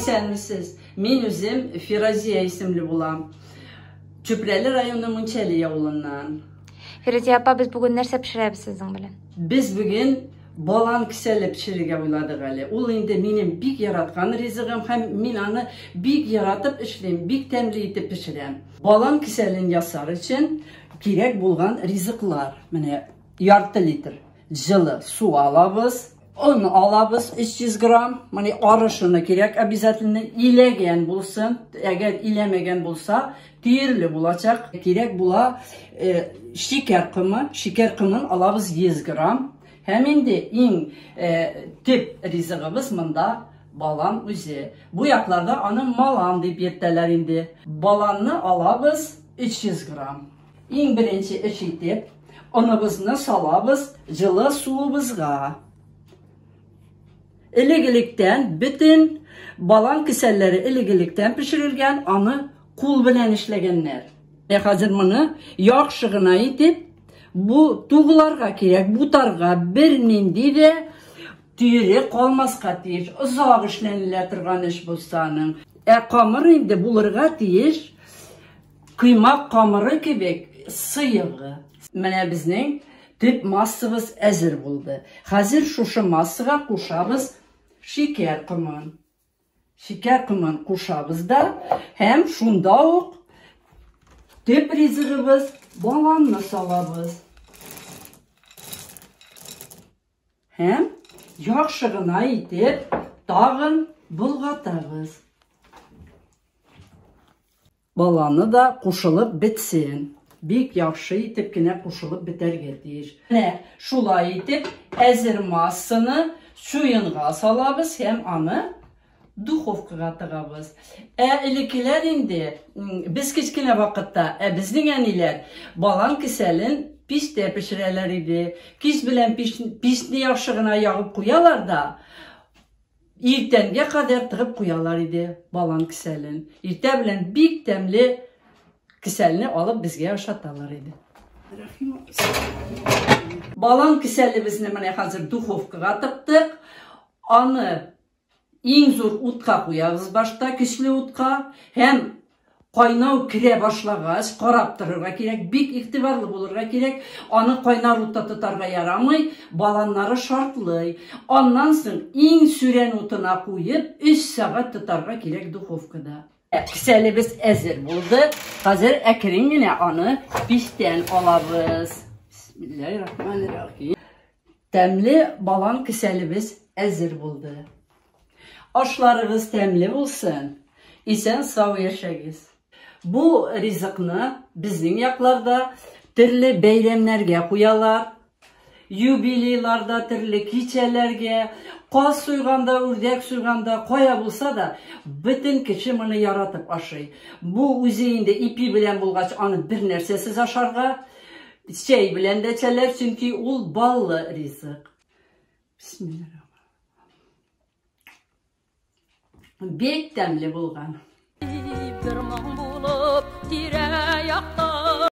Исәнмесез. Мин үзем Фиразия исемле булам. Чүпрәле районы Мунчәли авылыннан. Фиразия апа, без бүген нәрсә пешерәбез сезнең белән? Без бүген балан кесәле пешерергә уйладык әле. Ул инде минем бик яраткан ризыгым һәм мин аны бик яратып эшлим, бик тәмле итеп пешерәм. Балан кесәлен ясар өчен кирәк булган ризыклар. Менә ярты литр җылы су алабыз, он алабыз 300 грамм, менә арыш оны кирәк обязательно, иләгән булсын, әгәр иләмәгән булса, төерле булачак. Кирәк була шикәр комы, шикәр комын алабыз 100 грамм. Һәм инде иң төп ризыгыбыз монда балан үзе. Бу якларда аны малан дип йөртәләр инде. Баланны алабыз 300 грамм. Иң беренче эш итеп, оныбызны салабыз җылы суыбызга. Элек-электән бөтен балан кесәлләре элек-электән пешерелгән, аны кул белән эшләгәннәр. Ә хәзер моны яхшы гына итеп бу тугларга кирәк, бутарга бернинди дә төере калмаска тиеш. Озак эшләнелә торган эш булса аның. Ә камыр инде булырга тиеш коймак камыры кебек сыегы. Менә безнең төп массабыз әзер булды. Хәзер шушы массага кушабыз шикәр комын. Шикәр комын кушабыз да һәм шунда ук төп ризыгыбыз баланны салабыз. Һәм яхшы гына итеп тагын болгатабыз. Баланы да кушылып бетсен. Бик яхшы итеп кенә кушылып бетәргә тиеш. Менә шулай итеп әзер массаны чуенга салабыз һәм аны духовкага тыгабыз. Ә элеккеләр инде, без кечкенә вакытта, ә безнең әниләр балан кесәлен пичтә пешерәләр иде. Кич белән пичне яхшы гына ягып куялар да, иртәнгә кадәр тыгып куялар иде балан кесәлен. Иртә белән бик тәмле кесәлне алып безгә ашаталар иде. Балан кесәлебезне менә хәзер духовкага тыктык. Аны иң зур утка куябыз башта, көчле утка, һәм кайнау керә башлагач, карап торырга кирәк, бик игътибарлы булырга кирәк. Аны кайнар утта тотарга ярамый, баланнары шартлый. Аннан соң иң сүрән утына куеп, 3 сәгать тотарга кирәк духовкада. Кесәлебез әзер булды. Хәзер әкрен генә аны пичтән алабыз. Бисмиллаһир-рахманир-рахим. Тәмле балан кесәлебез әзер булды. Ашларыгыз тәмле булсын, исән-сау яшәгез. Бу ризыкны безнең якларда төрле бәйрәмнәргә куялар. Юбилейларда, төрле кичәләргә, каз суйганда, үрдәк суйганда, кая булса да, бөтен кеше моны яратып ашый. Бу үзе инде ипи белән булгач, аны бер нәрсәсез ашарга, чәй белән дә эчәләр, чөнки ул баллы ризык. Бисмиллаһ. Бик тәмле булган. Бер моң булып тирә-якта.